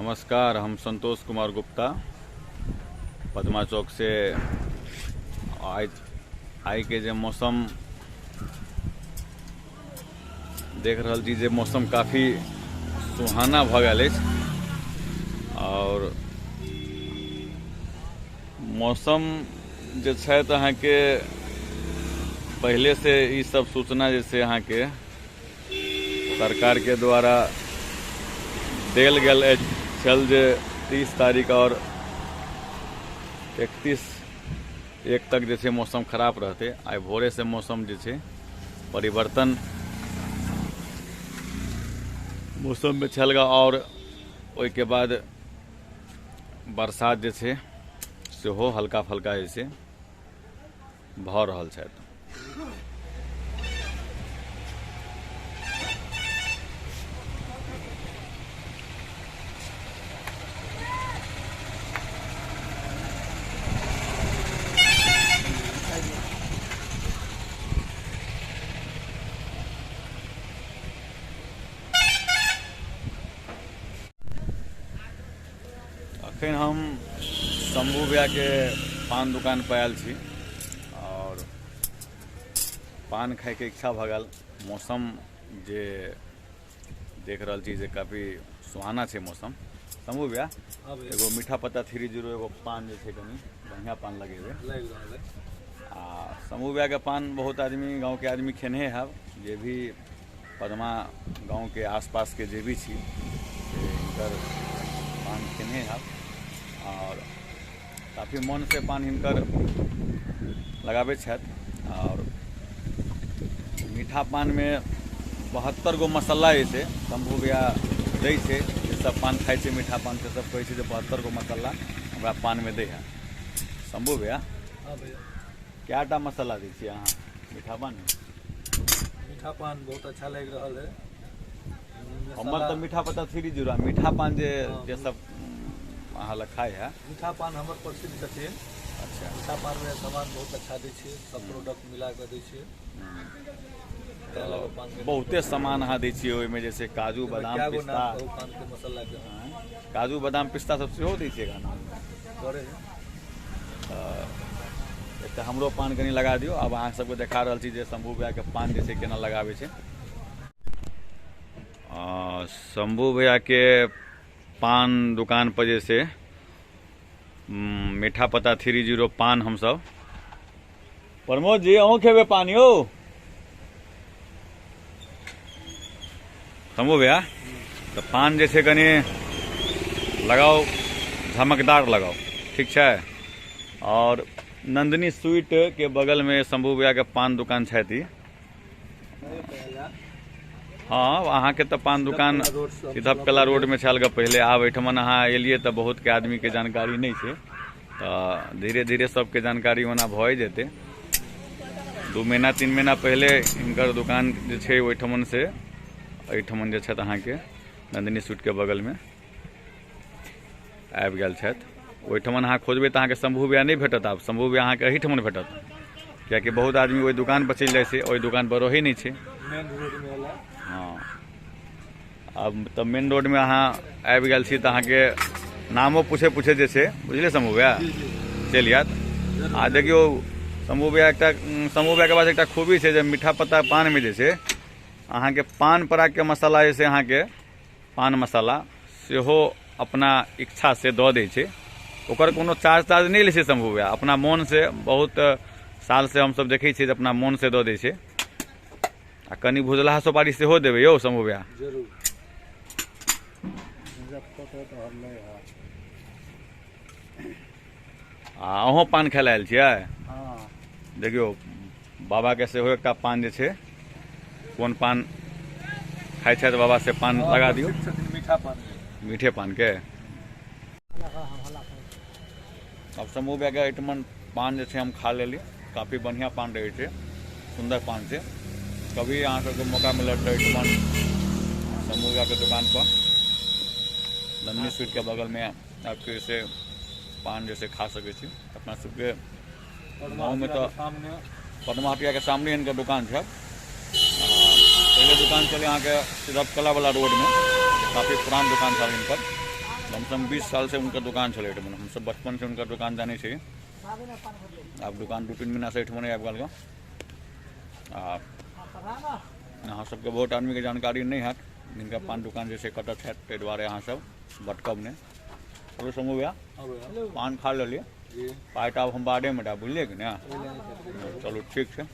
नमस्कार, हम संतोष कुमार गुप्ता पद्मा चौक से। आइ के जे मौसम देख रहल छी जे मौसम काफी सुहाना भऽ गेल अछि और मौसम जे छथि अहाँके पहिले से ई सब सूचना जे छै अहाँके सरकार के द्वारा देल गेल अछि छल जे 30 तारीख और 31/1 तक जे छै मौसम खराब रहतै। आइ भोरे से मौसम जे छै परिवर्तन मौसम में छल और ओहिके बाद बरसात जे छै सेहो हल्का फल्का जे छै भऽ रहल छथि। अखन हम शंभू भैया के पान दुकान पर आयल छी और पान खायके इच्छा भऽ गेल। मौसम जे देख रहल छी जे काफी सुहाना छै मौसम। शंभू भैया एगो मीठा पत्ता 30 एगो पान जे छै कनि बढ़िआँ पान लगेबै। आ शंभू भैया के पान बहुत आदमी गाँव के आदमी खेने हैब, जे भी पदमा गाँव के आसपास के जे भी छी हिनकर पान खेने हैब और काफी मन से पान हिनकर लगाबै छथि। और मीठा पान में 72 गो मसाला जे छै शंभू भैया दै छै। जे सब पान खाइ छै मीठा पान से सब कहै छै जे 72 गो मसाला हमरा पान में दै है। शंभू भैया क्या टा मसाला दै छियै अहाँ मीठा पान में? मीठा पान बहुत अच्छा लागि रहल है। हमर तऽ मीठा पत्ता 30 मीठा पान जे जे सब अहाँ लग खाइ है। मीठा पान हमर प्रसिद्ध छथिन। अच्छा, मीठा पान में सामान बहुत अच्छा दै छियै, सब प्रोडक्ट मिला कऽ दै छियै। बहुते सामान अहाँ दै छियै ओहिमे, जैसे काजू बादाम पिस्ता, पान के मसाला के काजू बादाम पिस्ता सब सेहो दै छियै खाना करे। एकटा हमरो पान कनि लगा दियौ। आब अहाँ सबके देखा रहल छी जे शंभू भैया के पान जे छै केना लगाबै छै। शंभू भैया के पान दुकान पर जे छै मीठा पत्ता 30 पान हमसब। प्रमोद जी अहूँ खेबै पान यौ? शंभू भैया तऽ पान जे छै कनि लगाउ, झमकदार लगाउ, ठीक छै। और नंदिनी स्वीट के बगल में शंभू भैया के पान दुकान छथि। हाँ, अहाँके तऽ पान दुकान सिद्धपकला रोड में छल पहिले। आब एहिठमन अहाँ एलियै तऽ बहुत के आदमी के जानकारी नहि छै, तऽ धीरे धीरे सबके जानकारी ओना भऽ जेतै। 2 महीना 3 महीना पहिले हिनकर दुकान जे छै ओहिठमन से एहिठमन जे छथि अहाँके नंदिनी स्वीट के बगल में आबि गेल छथि। ओहिठमन अहाँ खोजबै तऽ अहाँके शंभू भैया नहि भेटत। आब शंभू भैया अहाँके एहिठमन भेटत, कियाकि बहुत आदमी ओहि दुकान पर चलि जाइ छै, ओहि दुकान पर रहै नहि छै। हाँ, आब तऽ मेन रोड में अहाँ आबि गेल छी तऽ अहाँके नामो पूछे पूछे जे छै, बुझलियै शंभू भैया, चलि आयत। आ देखियौ शंभू भैया एकटा शंभू भैयाके पास एकटा खूबी छै जे मीठा पत्ता पानमे जे छै अहाँके पान पराग के मसाला जे छै अहाँके पान मसाला सेहो अपना इच्छा से दऽ दै छै। ओकर कोनो चार्ज तार्ज नहि लै छै शंभू भैया, अपना मोन से। बहुत साल से हमसब देखै छियै जे अपना मोन से दऽ दै छै। आ कनि भुजलाहा सुपारी सेहो देबै यौ शंभू भैया। जरूर। आ अहूँ पान खाय लए आयल छियै? देखियौ बाबा के सेहो एकटा पान जे छै, कोन पान खाइ छथि बाबा से पान लगा दियौ। मीठा पान, मीठे पान के। अब शंभू भैया के एहिठमन पान जे छै हम खा लेली, काफी बढ़िआँ पान रहै छै, सुन्दर पान छै। कभी अहाँ सबके मौका मिलत तऽ एहिठमन शंभू भैया के दुकान पर नंदिनी स्वीट के बगल में आबि से पान जे छै खा सकै छी। अपना सबके गाँव में तऽ पद्मा हटिया के सामने हिनकर दुकान छै। पहिले दुकान छलै अहाँके सिद्धपकला वाला रोड में, काफी पुरान दुकान छल हिनकर। लमसम 20 सालसँ हुनकर दोकान छलै एहिठमन। हमसब बचपनसँ हुनकर दोकान जानै छी। आब दोकान 2-3 महीनासँ एहिठमन आबि गेल। आ अहाँ सबके बहुत आदमीके जानकारी नहि हैत जिनका पान दोकान जे छै कतऽ छथि, ताहि दुआरे अहाँ सब भटकब नहि। चलू शंभू भैया, पान खा लेलियै, पाइ तऽ आब हम बादेमे देब, बुझलियै कि नहि? चलू ठीक छै।